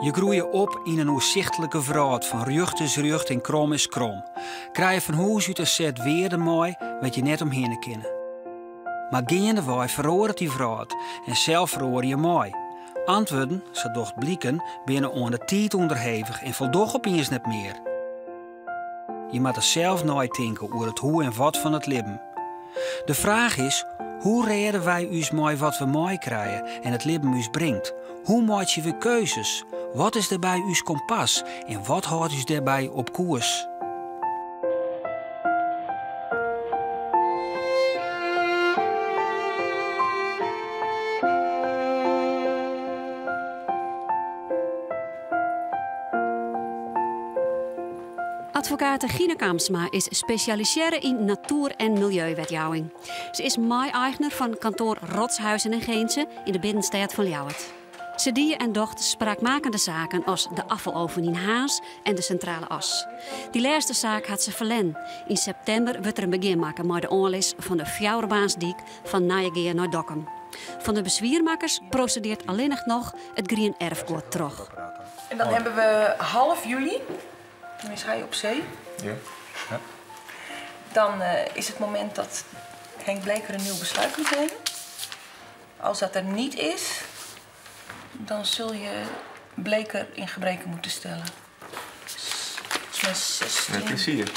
Je groeie op yn in oersichtlike wrâld fan rjocht is rjocht en krom is krom. Krije fan hûs út in set wearden mei wêr't je net omhinne kinne. Mar geandewei feroaret dy wrâld en sels feroarje je mei. Antwurden, sa docht bliken, binne oan de tiid ûnderhevich en foldogge opiens net mear. Je moatte sels neitinke oer it hoe en wat fan it libben. De fraach is, hoe rêde wy ús mei wat we meikrije en it libben ús bringt? Hoe meitsje we keuzes? Wat is dêrby ús kompas en wat hâldt ús dêrby op koers? Advokate Gina Kamsma is spesjalisearre yn natoer en miljeuwetjouwing. Se is mei-eigner fan kantoar Rotshuizen en Geense yn de binnenstêd fan Ljouwert. Se die en docht spraakmakende saken as de afvaloven yn Harns en de Sintrale As. Dy lêste saak hat se ferlern. Yn septimber wurdt der in begjin makke mei de oanlis fan de fjouwerbaansdyk fan Nijegea nei Dokkum. Fan de beswiermakkers prosedeart allinnich noch it Grien Erfguod troch. En dan hebben we half juli, dan is hij op zee. Ja. ja. Dan uh, is het moment dat Henk Bleker een nieuw besluit moet nemen. Als dat er niet is, dan zul je Bleker in gebreken moeten stellen. Volgens mij 16. Met plezier.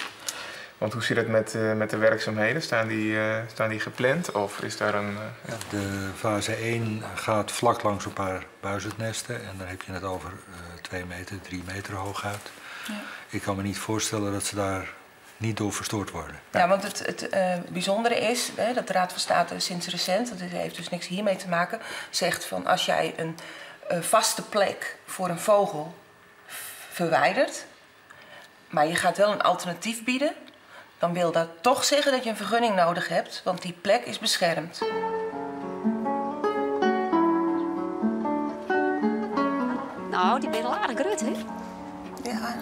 Want hoe zit het met, uh, met de werkzaamheden? Staan die, uh, staan die gepland of is daar een. Uh, ja. De fase 1 gaat vlak langs een paar buizerdnesten en dan heb je het over 2 meter, 3 meter hooguit. Ja. Ik kan me niet voorstellen dat ze daar niet door verstoord worden. Ja, want het, het uh, bijzondere is hè, dat de Raad van State sinds recent, dat heeft dus niks hiermee te maken, zegt van als jij een uh, vaste plek voor een vogel verwijdert, maar je gaat wel een alternatief bieden, dan wil dat toch zeggen dat je een vergunning nodig hebt, want die plek is beschermd. Nou, dy binne al aardich grut, hè? Ja,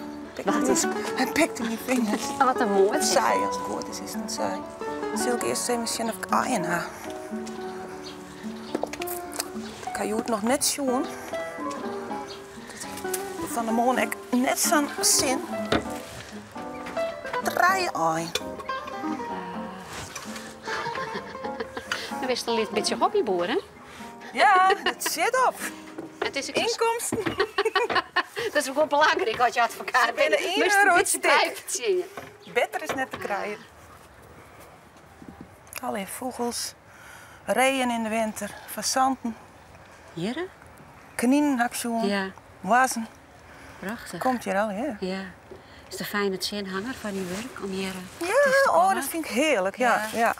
hy pikt yn myn fingers. Oh, wat in moai. It saai, as it goed is, is it in saai. Sil ik earst even sjen oft ik aaien ha. Ik ha hjoed noch net sjoen. Fan de moarn ek net sa'n sin. Trije aaien. Dan bist in lyts bytsje hobbyboer, hè? Ja, dat sit op. Het is Ynkomsten. Dat is wol belangryk as je advokaat Se binne bent. ien Moatst euro in it bytsje stik. byfertsjinje. Better is net te krijen. Allegear fûgels, reeën yn de winter, fazanten. Hjirre? Kninen ha ik sjoen. Ja. Hoazzen. Prachtich. Komt hjir allegear. Ja. Is it in fijne tsjinhanger foar dyn wurk om hjir Ja, thús te oh, kommen? dat fyn ik hearlik. Ja, ja.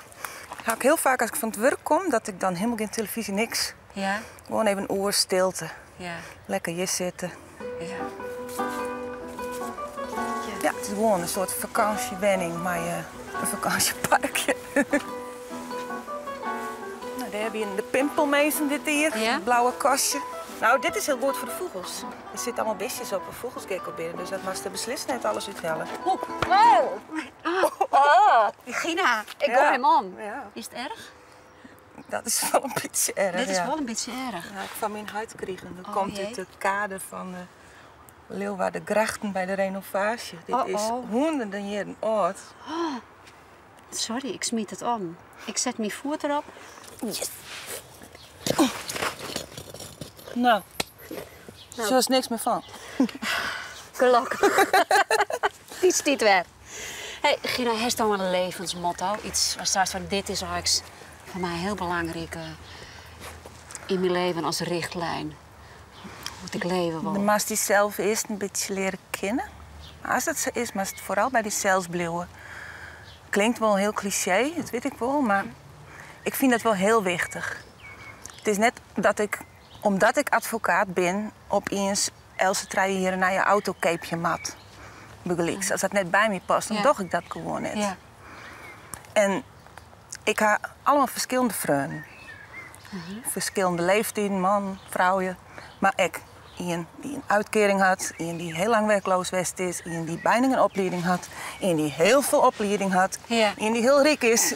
Ha ik hiel faak as ik fan it wurk kom, dat ik dan hielendal gjin telefyzje, niks. Ja. Gewoan even in oer stilte. Ja. Lekker hjir sitte. Ja. Ja, it is gewoan in soart fakânsjewenning mei in fakânsjeparkje. Nou, dêr wienen de pimpelmezen dit jier, Ja? it blauwe kastje. Nou, dit is hiel goed foar de fûgels. Der sitte allemaal bistjes op, fûgels gek op binne, dus dat moatst der beslist net alles úthelle. Oh. Oh. Gina, ik goai him om. Ja. Is it erch? Dat is wol in bytsje erch. Dit is ja. wol in bytsje erch. Ja, ik fan myn heit krigen. Dat Oh, komt jee. út it kader fan de Leeuwardergrachten by de renovaasje. Dit Oh, is oh. hûnderten jierren âld. Oh. Sorry, ik smyt it om. Ik set myn foet derop. Yes. Nou, Nou. sjochst niks mear fan. Gelokkich. Dy stiet wer. Hey, Gina, hast dan in levensmotto? Yts watst seist fan dit is eigentlik foar my hiel belangryk eh, yn myn leven as richtlijn. Hoe't ik leve wol. Dan moatst dysels earst in bytsje leare kennen. Mar as dat sa is, moatst foaral by dysels bliuwe. Klinkt wol hiel klisjee, dat wit ik wol, mar ik fyn dat wol hiel wichtich. It is net dat ik, omdat ik advokaat bin, opiens eltse trije jier in nije auto keapje moat. Bygelyks, as dat net by my past, dan Ja. doch ik dat gewoan net. Ja. En ik ha allegear ferskillende freonen. Ferskillende leeftiden, man, froulju. Mar ek ien dy't in útkearing hat, ien dy't hiel lang werkloos west is, ien dy't byna gjin oplieding hat, ien dy't hiel folle oplieding hat, Ja. ien dy't hiel ryk is.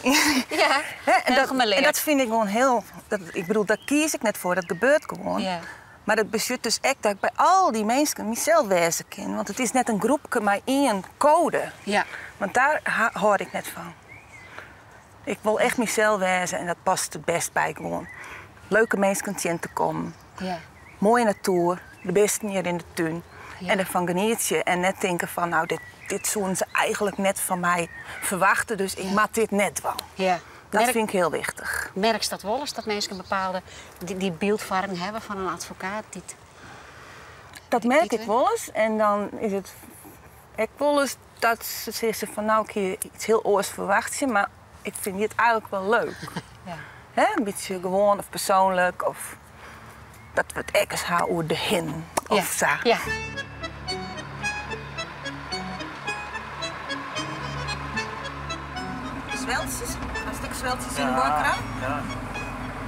Ja, Hè, en, heel dat, gemêleard. en dat fyn ik gewoan hiel. Dat, ik bedoel, dêr kies ik net foar, dat gebeurt gewoan. Ja. Mar dat betsjut dus ek dat ik by al dy minsken mysels wêze kin. Want it is net in groepke mei ien koade. Ja. Want dêr hâld ik net fan. Ik wol echt mysels wêze en dat past it bêst by gewoan leuke minsken tsjin te kommen. Ja. Moaie natoer, de bisten hjir yn de tún. Ja. En derfan genietsje en net tinke fan nou dit, dit soenen se eigentlik net fan my ferwachte, dus ik moat dit net dwaan. Ja. Dat Merk- fyn ik hiel wichtich. Merkst dat wolris, dat minsken bepaalde dy, dy byldfoarming hawwe fan in advokaat? Dy't, Dat merk die ik wolris en dan is it ek wolris dat se sizze fan nou ik hie iets hiel oars ferwachtsje, mar ik fyn dit eigentlik wol leuk. ja. Hè, in bytsje gewoan of persoanlik of dat we it ek ris ha oer de hinnen of sa. Ja. Sweltsjes? Hast ek sweltsjes yn de buorkerij? Ja.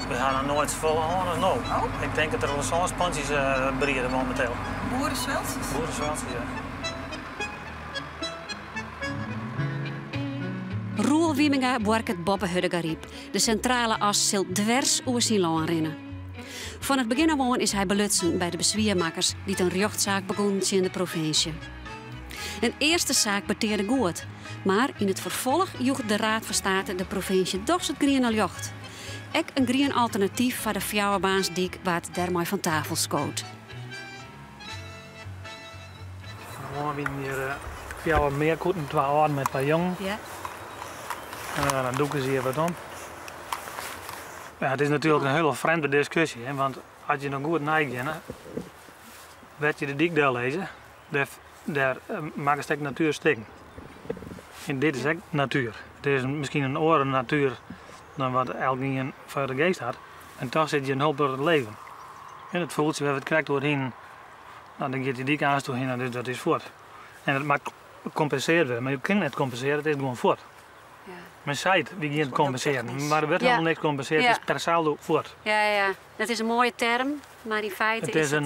We ha noch noait safolle hân as no. Oh. Ik tink dat der al sân spantsjes briede mominteel. Boeresweltsjes? Boeresweltsjes, ja. Roel Wymenga buorket boppe Hurdegaryp. De sintrale as sil dwers oer syn lân rinne. Fan it begjin ôf oan is hy belutsen by de beswiermakkers dy't in rjochtsaak begûnen tsjin de provinsje. In earste saak betearde goed, mar yn it ferfolch joech de Raad van State de provinsje dochs it griene ljocht. Ek in grien alternatyf foar de fjouwerbaansdyk waard dêrmei fan tafel skood. Normaal wienen hjir fjouwer mearkoeten, twa âlden mei twa jongen. Ja. En dan dûke se hjir wat om. Ja, it is natuerlik in hiele frjemde diskusje, hè, want as je noch goed neigeane, wêr't je de dyk dellizze, dêr, dêr makkest ek natuer stikken. En dit is ek natuer. It is miskien in oare natuer dan wat elkenien foar de geast hat. En toch sit hjir in hiel protte leven. En it fûgeltsje wêr't we it krekt oer hienen, no, dan giet dy dyk aanst oerhinne, dus dat is fuort. En it moat kompensearre wurde, mar je kinne net kompensearje, it is gewoan fuort. Ja. Men seit, wy gean it kompensearjen, mar der wurdt Ja. helemaal niks kompensearre, Ja. it is per saldo fuort. Ja, ja, dat is in moaie term, mar yn feite It is is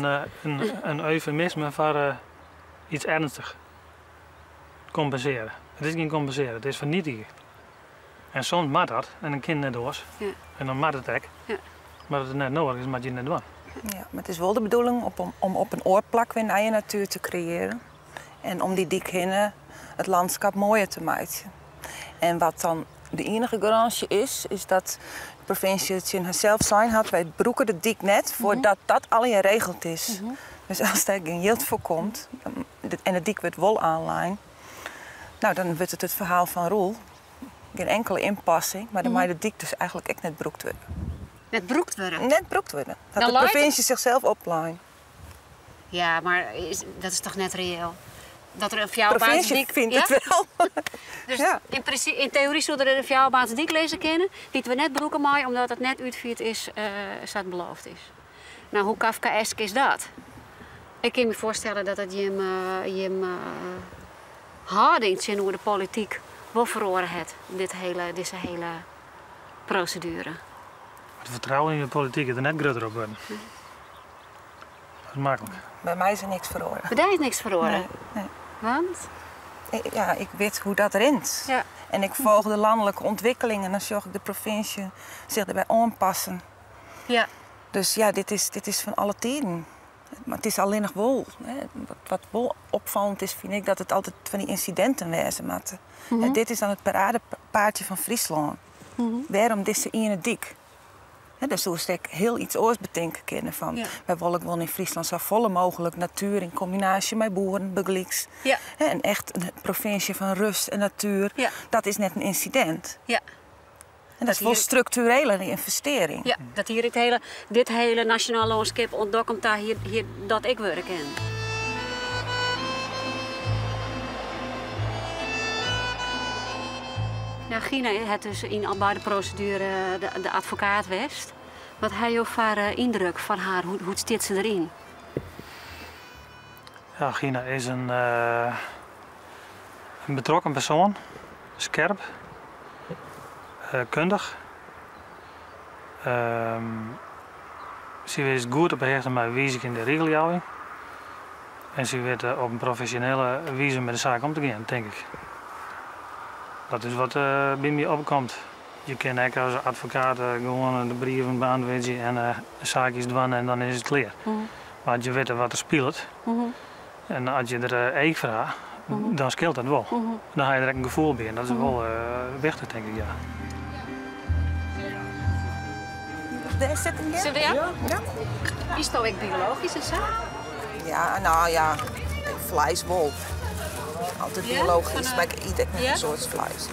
in eufemisme foar iets ernstichs. Kompensearje. It is gjin kompensearje, it is fernietigje. En soms moat dat, en dan kin it net oars. Ja. En dan moat it ek. Ja. Mar as it net noadich is, moat je it net dwaan. Ja, mar it is wol de bedoeling om op in oar plak wer nije natuer te kreëarjen. En om dy dyk hinne it lânskip moaier te meitsjen. En wat dan de iennige garânsje is, is dat de provinsje tsjin harsels sein hat, wy brûke de dyk net foardat dat allegear regeld is. Dus as dêr gjin jild foar komt en de dyk wurdt wol oanlein, nou, dan wurdt it it ferhaal fan Roel. Gjin inkelde ynpassing, mar dan mei de dyk dus eigentlik ek net brûkt wurde. Net brûkt wurde? Net brûkt wurde. Dat Dan de leit provinsje zichzelf oplein. Ja, mar is, dat is toch net reëel? Dat der in De provinsje fjouwerbaansdyk... fynt Ja? it wol. Dus Ja. yn teory soe der in fjouwerbaansdyk lizze kinne, dy't we net brûke meie omdat it net útfierd is sa't beloofd is. Nou, hoe Kafkaesk is dat? Ik kin my foarstelle dat it jim hâlding tsjinoer de polityk wol feroare hat, dizze hiele proseduere. It fertrouwen yn de polityk is der net grutter op wurden. Dat is maklik. By my is der niks feroare. By dy is niks feroare? Nee, nee. Want? Ja, ik wit hoe't dat rint. Ja. En ik folgje de lanlike ûntwikkelingen en dan sjoch ik de provinsje sich derby oanpassen. Ja. Dus ja, dit is fan alle tiden. Mar it is allinnich wol. Hè, wat wol opfallend is, fyn ik dat it altyd fan dy ynsidinten wêze moatte. En dit is dan it paradepaardje fan Fryslân. Wêrom dizze iene dyk? Hè, dêr soest ek hiel iets oars betinke kinne fan. Ja. Wy wolle gewoan yn Fryslân safolle mooglik natuer yn kombinaasje mei boeren, bygelyks. Ja. Hè, en echt in provinsje fan rêst en natuer. Ja. Dat is net in ynsidint. Ja. En dat is wol hier- strukturele ynvestearring. Ja, dat hjir dit hiele nasjonaal lânskip oant Dokkum ta hjir dat ik wurde kin. Ja, Gina hat dus yn al by de proseduere de advokaat west. Wat ha jo foar yndruk fan har? Hoe stiet se deryn? Ja, Gina is in betrokken persoan, skerp, kundich. Sy is goed op 'e hichte mei wiziging de regeljouwing. En sy wit op in profesjonele wize mei de saak om te gean, tink ik. Dat is wat by my opkomt. Je kinne ek as advokaat gewoan de brieven beäntwurdzje en de saakjes dwaan en dan is it klear. Mar as je witte wat der spilet en as je der each foar ha, dan skeelt dat wol. Dan ha je der ek in gefoel by en dat is wol wichtich tink ik, ja. Dêr sitten gean? Sille we ja? Ja. Is it ek biologysk en sa? Ja, no ja, fleis wol. Altyd biologysk, mar ik yt ek net in soad fleis.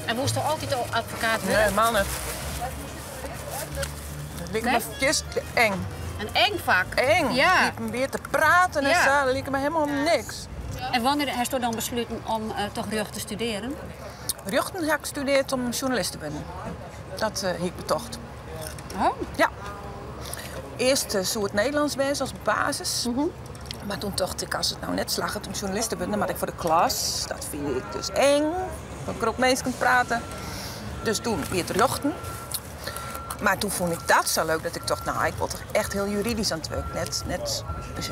En woesto altyd al advokaat wurde? Nee, man net. Dat liket my fierste eng. In eng fak? Eng. Ja. Iepenbier te praten en sa, dat liket my helemaal niks. En wannear hasto dan besluten om toch rjocht te studearjen? Rjochten ha ik studearre om sjoernalist te wurden. Dat hie ik betocht. Oh. Ja. Earst soe it Nederlânsk wêze as basis. Mar toen tocht ik, as it no net slagget om sjoernalist te wurden, dan moat ik foar de klas. Dat fyn ik dus eng, foar in groep minsken prate. Dus toen wie it rjochten. Mar toen fûn ik dat sa leuk dat ik tocht, no, ik wol toch echt hiel juridysk oan it wurk. Net, net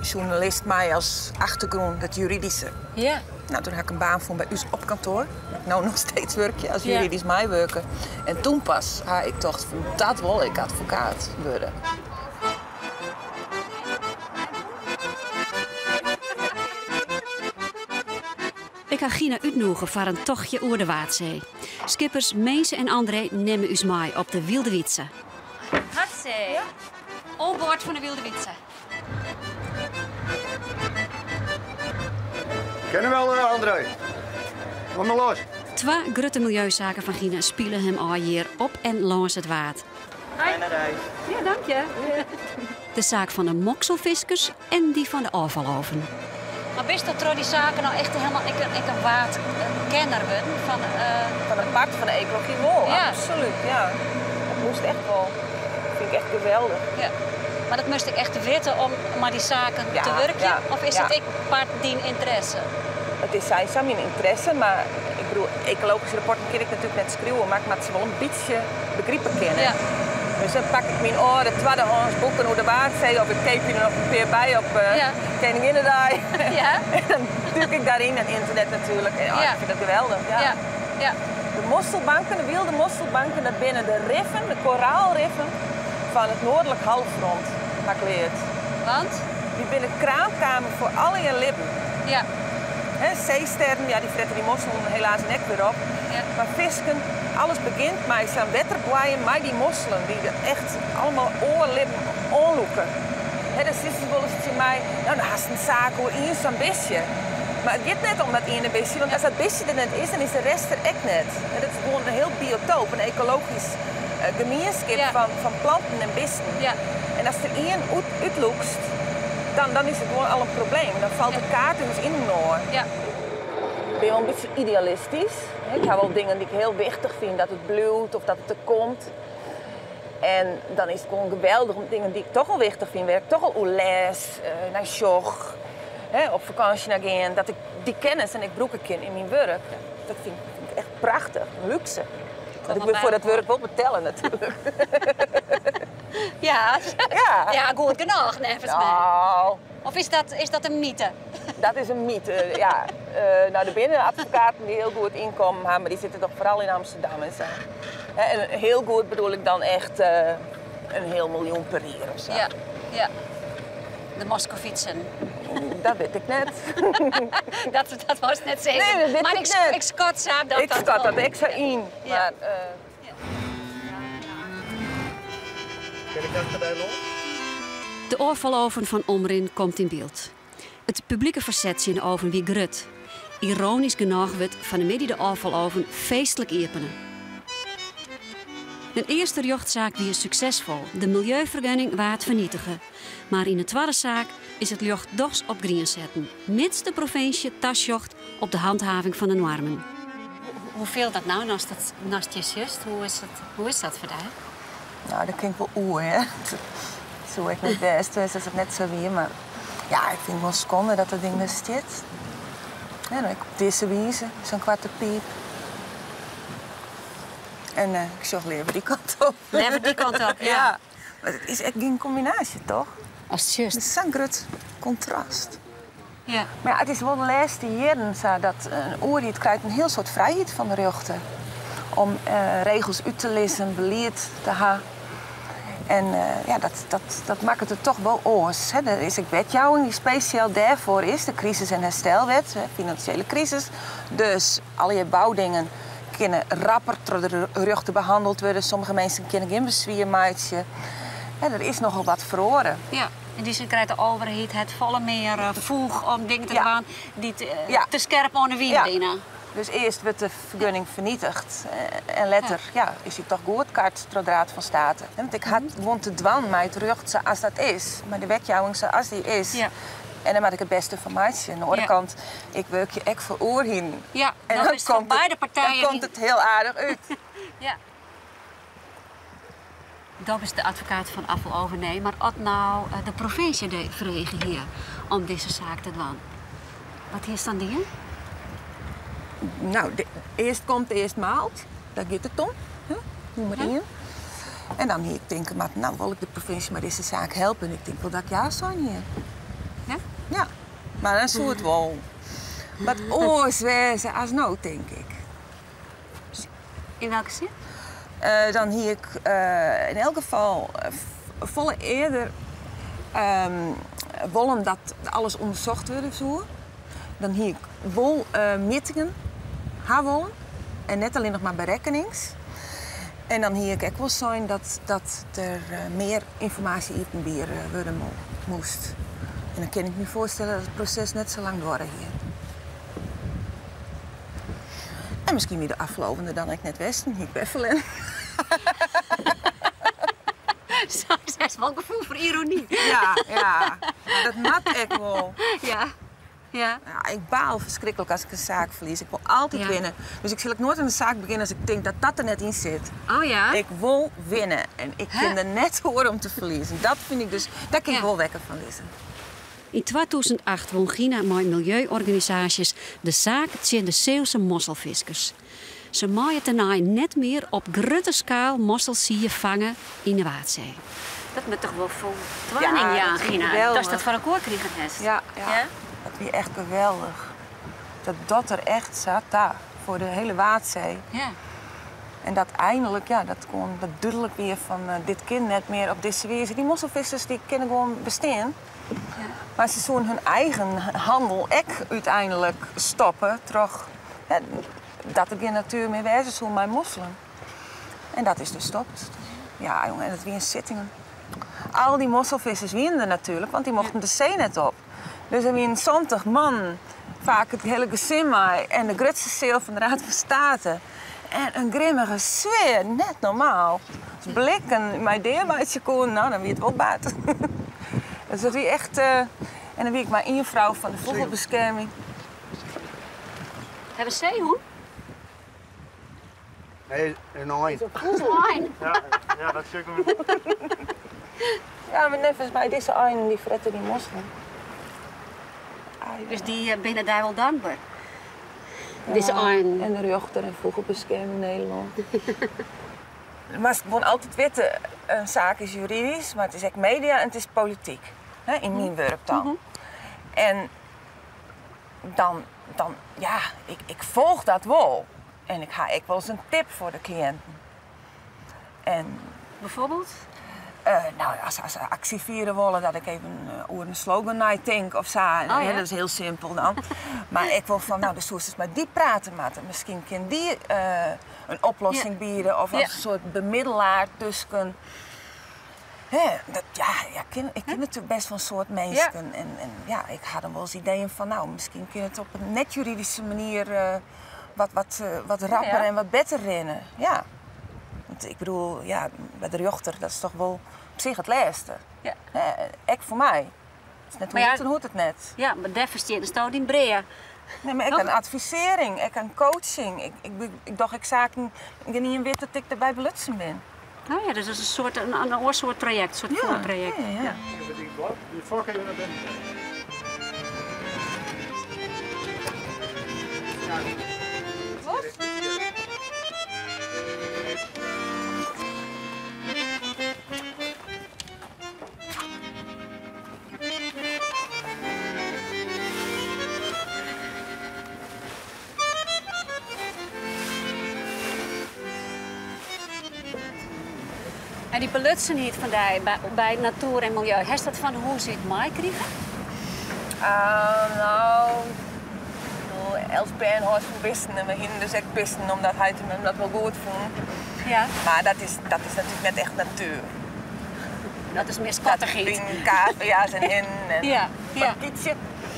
sjoernalist mei as achtergrûn dat juridyske. Ja. No, toen ha ik in baan fûn by ús op kantoar. Wêr't ik no noch steeds wurkje as juridysk meiwurker. En toen pas ha ik tocht fan dat wol ik advokaat wurde. Ik ha Gina útnûge foar in tochtje oer de Waadsee. Skippers Minze en André nimme ús mei op de Wylde Wytse. Hartstikke. Oan board fan de Wylde Wytse. Ken wel, André. Kom maar los. Twa grutte miljeusaken fan Gina spilen him ôf hjir op en lâns it Waad. Fijne reis. Ja, dank je. De saak fan de mokselfiskers en dy fan de ôffaloven. Mar bist do troch dy saken no echt helemaal ek in waadkenner wurden? Fan, Fan in part fan de ekology wol, Ja. absolút. Ja. Dat moast echt wol. Dat fyn ik echt geweldich. Ja. Mar dat moast ek echt witte om mei dy saken Ja, te wurkjen? ja, Of is ja. it ek part dyn ynteresse? It is sawiesa myn ynteresse, mar ik bedoel, ekologyske rapporten kin ik natuerlik net skriuwe, mar ik moat se wol in bytsje begripe kinne. Ja. Dus dan pak ik myn âlde twaddehâns boeken oer de Waadsee of ik keapje der noch in pear by op Ja. Keninginnedei. Ja. En dan dûk ik dêryn en ynternet natuerlik. En, oh, Ja. ik fyn dat geweldich. Ja. Ja. Ja. De mosselbanken, de wylde mosselbanken, dat binne de riffen, de koraalriffen fan it noardlik halfrond, ha ik leard. Want? Dy binne kraamkamer foar allegear libben. Ja. Hè, seesterren, ja, dy frette dy mosselen helaas ek wer op. Ja. Mar fisken, alles begjint mei sa'n wetterboaiem mei dy mosselen, dy't echt allegear oar libben oanlûke. Hè, dan sizze se wolris tsjin my, no, dan hast in saak oer ien sa'n bistje. Mar it giet net om dat iene bistje, want as dat bistje der net is, dan is de rest der ek net. Hè, dat is gewoan in hiel biotoop, in ekologysk gemienskip Ja. fan planten en bisten. Ja. En ast der ien útlûkst, dan is it gewoan al in probleem. Dan falt it kaarthûs yninoar. Ja. Ik bin wol in bytsje idealistysk. Ik ha wol dingen dy't ik hiel wichtich fyn, dat it bliuwt of dat it der komt. En dan is it gewoan geweldich om dingen dy't ik toch al wichtich fyn, wêr't ik toch al oer lês, nei sjoch, hè, op fakânsje nei gean, dat ik dy kennis en ek brûke kin yn myn wurk. Dat fyn ik echt prachtich, in lúkse. Want ik wurd foar dat wurk wol betelle natuerlik. Ja. Ja. Ja, goed genôch neffens my. Nou. Of is dat in myte? Dat is in myte, ja. No, der binne advokaten dy't hiel goed ynkommen ha, mar dy sitte toch foaral yn Amsterdam en sa. Hè, en hiel goed bedoel ik dan echt in hiel miljoen per jier of sa. Ja, ja. De Moskovitsen. Dat wit ik net. Dat was net seker. Nee, dat wit Mar ik net. ik skat sa dat Ik dat skat wol. dat ek sa yn. Ja. Mar, Ja. Kin ik achter dy lâns? De ôffaloven fan Omrin komt yn byld. It publike ferset tsjin de oven wie grut. Ironysk genôch wurdt fan 'e middei de ôffaloven feestlik iepene. De earste rjochtsaak wie suksesfol. De miljeufergunning waard fernietige. Mar yn 'e twadde saak is it ljocht dochs op grien setten, mits de provinsje tasjocht op de hanthaving fan de noarmen. Hoe fielt dat no, ast dat nast je sjochst? Hoe is dat, hoe is dat foar dy? No, dat kin ik wol oer, hè. Dat soe ek net bêst wêze as it net sa wie, mar ja, ik fyn it wol skande dat dat ding der stiet. Ja, dan ek op dizze wize, sa'n koarte piip. En ik sjoch leaver dy kant op. Leaver dy kant op, ja. Ja. Mar it is ek gjin kombinaasje, toch? As it sjochst. It is sa'n grut kontrast. Ja. Mar ja, it is wol de lêste jierren sa dat in oerheid krijt in hiel soad frijheid fan de rjochter om regels út te lizzen, belied te ha. En ja, dat, dat, dat makket it toch wol oars. Hè. Der is ek wetjouwing dy't spesjaal dêrfoar is, de krisis- en herstelwet, finansjele krisis. Dus allegear boudingen kinne rapper troch de rjochter behanneld wurde. Sommige minsken kinne gjin beswier meitsje. Hè, der is nochal wat feroare. Ja, yn dy sin krijt de overheid it folle mear foech om dingen te dwaan dy't te skerp oan de wyn binne. Dus earst wurdt de fergunning fernietigd en letter ja, is dy toch goedkard troch de Raad van State. Want ik ha gewoan te dwaan mei it rjocht sa as dat is, mei de wetjouwing sa as dy is. En dêr moat ik it bêste fan meitsje. Oan de oare kant, ik wurkje ek foar oerheden. Ja, en dan is foar beide partijen. Dan komt it hiel aardich út. Ja. Do bist de advokaat fan Afvaloven Nee, mar as no de provinsje dy frege hie om dizze saak te dwaan, wat hiest dan dien? No, earst komt earst maalt, dêr giet it om, hè, nûmer ien. En dan hie ik tinke moatten, no wol ik de provinsje mei dizze saak helpe. En ik tink wol dat ik ja sein hie. Ja? Ja, mar dan soe it wol wat oars wêze as no, tink ik. Yn welke sin? Dan hie ik yn elk gefal folle earder wollen dat alles ûndersocht wurde soe. Dan hie ik wol mjittingen ha wollen en net allinnich mar berekkenings. En dan hie ik ek wol sein dat der mear ynformaasje iepenbier wurde moast. En dan kin ik my foarstelle dat it proses net sa lang duorre hie. En miskien wie de Afvaloven der dan ek net west, dan hie ik wer ferlern. Sa is wol gefoel foar irony. Ja, ja. Mar dat moat ek wol. Ja, ja. Ja, ik baal ferskriklik as ik in saak ferlies. Ik wol altyd winne. Dus ik sil ek noait oan in saak begjinne as ik tink dat dat der net yn sit. Oh ja? Ik wol winne en ik kin der net oer om te ferliezen. Dat fyn ik dus, dêr kin ik wol wekker fan lizze. Yn 2008 wûn Gina mei miljeuorganisaasjes de saak tsjin de Zeeuwse mosselfiskers. Se meie tenei net mear op grutte skaal mosselsier fange yn de Waadsee. Dat moat toch wol foldoening jaan, Gina, datst dat foar elkoar krigen hast? Ja, ja, dat wie echt geweldich. Dat docht der echt sa ta foar de hiele Waadsee. Ja. En dat einlik, ja, dat gewoan dat dúdlik wie fan dit kin net mear op dizze wize. Dy mosselfiskers dy kinne gewoan bestean. Mar se soenen hun eigen hannel ek úteinlik stoppe troch dat der gjin natuer mear wêze soe mei mosselen. En dat is dus stopt. Ja, jonge, en it wienen sittingen. Al dy mosselfissers wienen der natuerlik, want dy mochten de see net op. Dus der wienen 70 mannen, faak it hiele gesin mei en de grutste seal fan de Raad van State. En in grimmige sfear, net normaal. As blikken my deameitsje koenen, no, dan wie it wol bard. Dus dat wie echt. En dan wie ik mar ien frou fan de fûgelbeskerming. Hawwe we seehûn? Nee, in ein. Ein. Ja, ja, dat sjoch ik noch. Ja, mar neffens my dizze einen dy frette dy mosselen. Dus dy binne dy wol dankber. Dizze einen. En de rjochter en fûgelbeskerming Nederlân. Moatst gewoan altyd witte, in saak is juridysk, mar it is ek media en it is polityk. Hè, yn myn wurk dan. En dan, dan, ja, ik, ik folch dat wol. En ik ha ek wolris in tip foar de kliïnten. En Bijvoorbeeld? No, as se aksje fiere wolle, dat ik even oer in slogan neitink of sa. Oh, ja. Dat is hiel simpel dan. Mar ek wol fan, no, dan soest ris mei dy prate moatte. Miskien kin dy in oplossing biede of as in soart bemiddelaar tusken. Hè, dat, ja, ja, kin, ik kin natuerlik bêst wol in soad minsken. En ja, ik ha dan wolris ideeën fan, no, miskien kin it op in net-juridyske manier wat, wat, wat rapper en wat better rinne. Ja. Want ik bedoel, ja, by de rjochter, dat is toch wol op sich it lêste. Ja. Hè, ek foar my. As it net hoecht, dan hoecht it net. Ja, mar dêr ferstjinnesto dyn brea. Nee, mar ek oan advisearring, ek oan coaching. Ik, ik, ik doch ek saken, gjinien wit dat ik derby belutsen bin. Oh ja, dus dat is in soart, in oar soart trajekt, in soart foartrajekt. Ja, ja, ja. Die fok even naar binnen. En dy belutsenheid fan dy by natoer en miljeu, hast dat fan hûs út meikrigen? Uh, no, elts bern hâldt fan bisten en we hienen dus ek bisten omdat heit en mem dat wol goed fûnen. Ja. Mar dat is, dat is natuerlik net echt natuer. Dat is mear skattichheid. Dat binne cavia's en hinnen en ja, ja.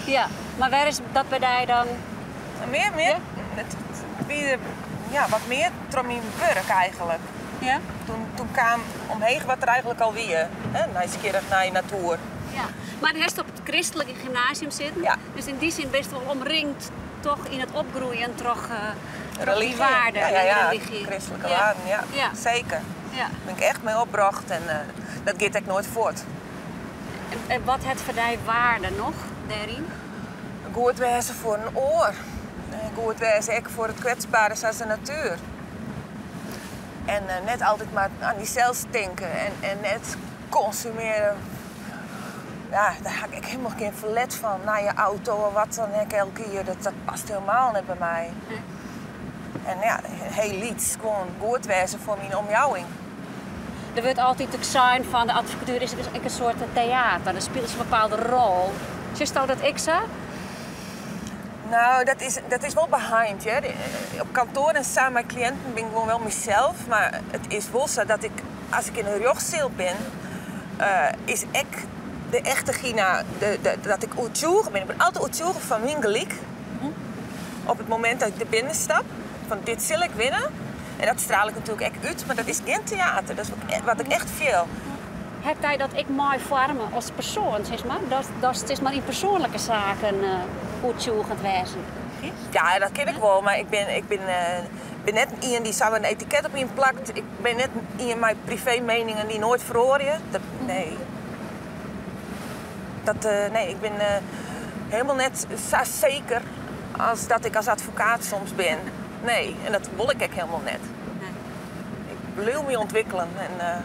Ja, mar wêr is dat by dy dan? Mear, mear, it wie ja, wat mear troch myn wurk eigentlik. Ja? Toen, toen kaam omheech wat der eigentlik al wie, hè, nijsgjirrich nei natoer. Ja, mar hast op it kristlike gymnasium sitten, ja. dus yn dy sin bist wol omringd toch yn it opgroeien troch, uh, troch dy waarden ja, ja, ja, religy. Kristlike waarden, ja. ja. Seker. Ja. Bin ik echt mei opbrocht en uh, dat giet ek noait fuort. En wat hat foar dy waarde noch dêryn? Goed wêze foar in oar. Goed wêze ek foar it kwetsbere sa as de natuer. En uh, net altyd mar oan dysels tinke en, en net konsumearje. Ja, dêr ha ik ek hielendal gjin ferlet fan. Nije auto of wat dan ek elk jier, dat, dat past hielendal net by my. En ja, hiel lyts, gewoan goed wêze foar myn omjouwing. Der wurdt altyd ek sein fan de advokatuer is ek in soart teater. Der spilet in bepaalde rol. Sjochsto dat ek sa? No, dat is, dat is wol beheind. Hear. Op kantoar en sa mei kliïnten bin ik gewoan wol mysels. Mar it is wol sa dat ik, as ik yn de rjochtseal bin, uh, is ek de echte Gina, de, de, dat ik oertsjûge bin. Ik bin altyd oertsjûge fan myn gelyk. Op it momint dat ik der binnen stap, fan dit sil ik winne. En dat straal ik natuerlik ek út, mar dat is gjin teater. Dat is wat ik echt fiel. Hat dy dat ek mei foarme as persoan, sis mar? Dat, dat sis mar yn persoanlike saken uh, oertsjûgjend wêze Ja, dat kin ik wol, mar ik bin, ik bin, uh, bin net ien dy't sa in etiket op ien plakt. Ik bin net ien mei privé mieningen dy't noait feroarje. Dat, nee. Dat, uh, nee, ik bin uh, hielendal net sa seker as dat ik as advokaat soms bin. Nee, en dat wol ik ek hielendal net. Nee. Ik bliuw my ûntwikkeljen en uh,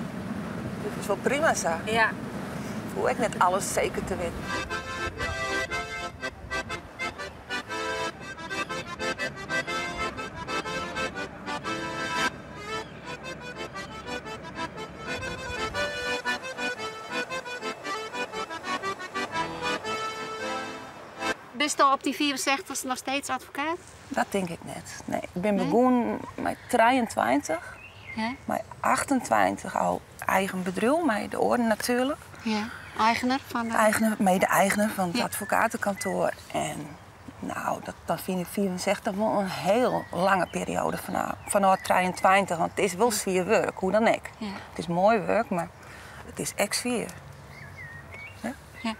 dat is wol prima sa. Ja. Hoech ek net alles seker te witten. Bisto op dyn 65ste noch steeds advokaat? Dat tink ik net. Nee, ik bin begûn mei 23. Ja? Mei 28 al eigen bedriuw, mei de oaren natuerlik. Ja. Eigener fan de... Eigener, mede-eigener fan it advokatekantoar. En no, dat, dan fyn ik 65 wol in hiel lange perioade fanôf 23. Want it is wol swier wurk, hoe dan ek. Ja. It is moai wurk, mar it is ek swier. Ja? Ja.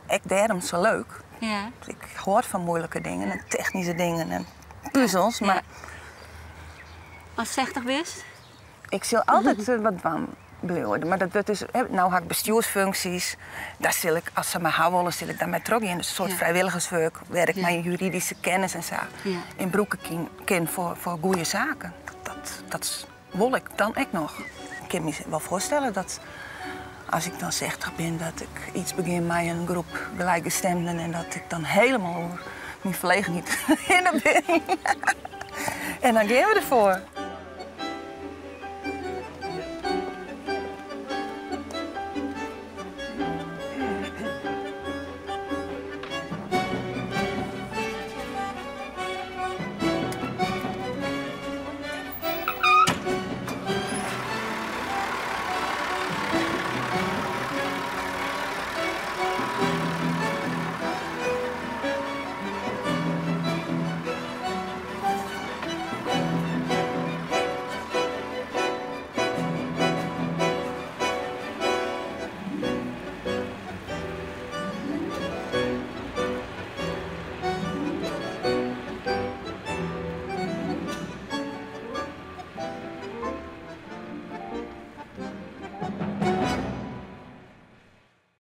Ek dêrom sa leuk. Ja. Ik hâld fan muoilike dingen en technyske dingen en puzels, mar... Ast 60 bist? Ik sil altyd eh, wat dwaan bliuwe. Mar dat wurdt dus, no ha ik bestjoersfunksjes. Dêr sil ik, as se my ha wolle, sil ik dêrmei trochgean. Dus in soart Ja. frijwilligerswurk, wêr't ik Ja. myn juridyske kennis en sa Ja. yn brûke kin, kin foar goede saken. Dat, dat wol ik dan ek noch. Ik kin my wol foarstelle dat as ik dan 60 bin, dat ik yts begjin mei in groep gelijkgestemden en dat ik dan hielendal oer myn ferlegenheid hinne bin. en dan gean we derfoar.